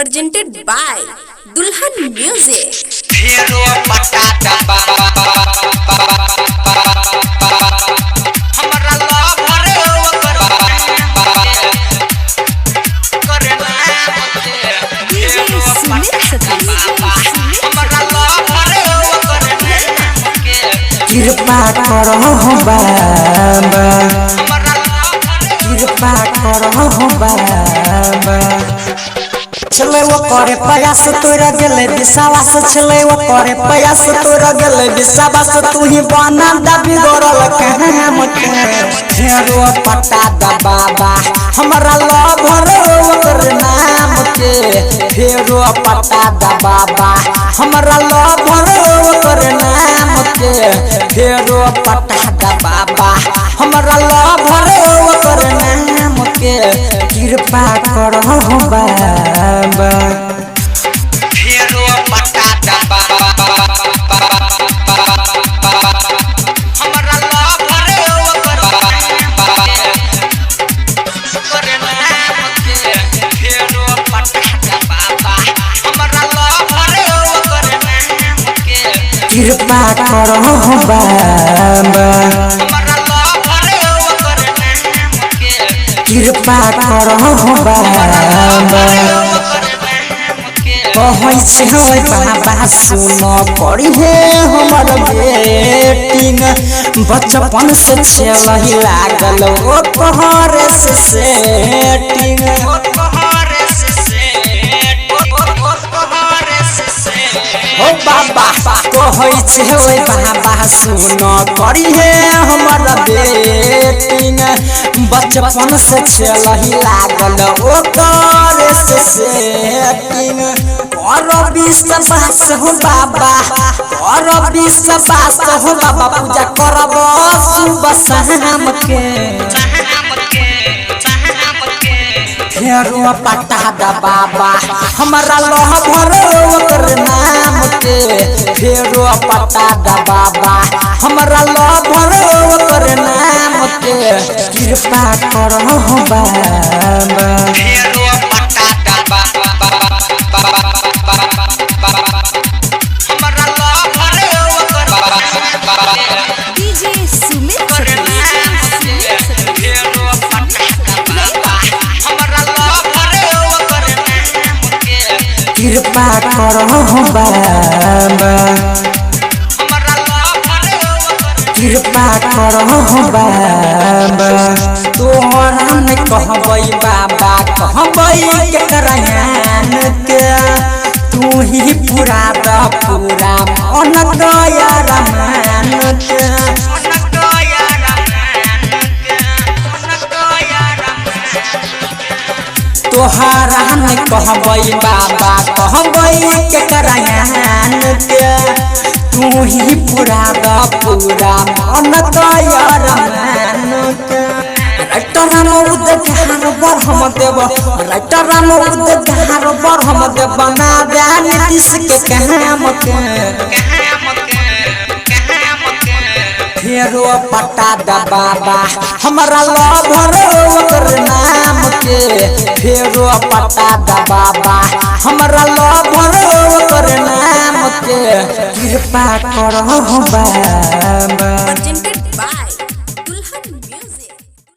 Presented by Dulhan Music. फेरो पटाटा हमरा लभर ओकर DJ Sumit Satish. हमरा लभर ओकर कृपा करहो बाबा, कृपा करहो बाबा। छलै वो करे प्रयास तोरा गेलै विश्वास, छलै वो करे प्रयास तोरा गेलै विश्वास। तू ही बना दा बिगड़ल काम के, फेरो पटा दा बाबा हमरा लभर ओकर नाम के। फेरो पटा दा बाबा हमरा लभर ओकर नाम के। फेरो पटा दा बाबा हमरा लभर ओकर नाम के। कृपा करहो बाबा। फेरो पटाटा हमरा लभर ओकर फेरो पटाटा बाबा हमरा लभर ओकर कृपा करहो बाबा, हमरा लभर ओकर कृपा करहो बाबा। कहै छै बाबा सुन पढ़िहे हमर बेटिंग, बचपन से छेलही लागल ओ तोहर से सेटिंग। हो बाबा कहै छै बाबा सुन करिहे हमर बेटिंग, बचपन से छेलही लागल ओ तोहर से सेटिंग। कर विश्वास हो बाबा, कर विश्वास हो बाबा, पूजा करब सुबह शाम के। फेरो पटा दा बाबा हमरा लभर ओकर नाम के। फेरो पटा दा बाबा हमरा लभर ओकर नाम के। कृपा करहो बाबा। फेरो पटाटा हमरा लभर ओकर DJ Sumit Satish. फेरो पटाटा बाबा हमरा लभर ओकर कृपा करहो बाबा, हमरा लभर ओकर कृपा करहो बाबा। तोहरा नै कहबै बाबा, कहबै केकरा के। तू ही पूरा द पूरा मन दया रमान के। तोहरा नै कहबै बाबा, कहबै केकरा के। तू ही पूरा द पूरा मन दया रमान के। राइटर राम उद्धार बरहम देव, राइटर राम उद्धार बरहम देव, बना दे नीतीश के काम के। फेरो पटा दा बाबा हमरा लभर ओकर नाम के। फेरो पटा दा बाबा हमरा लभर ओकर नाम के। कृपा करहो बाबा। Presented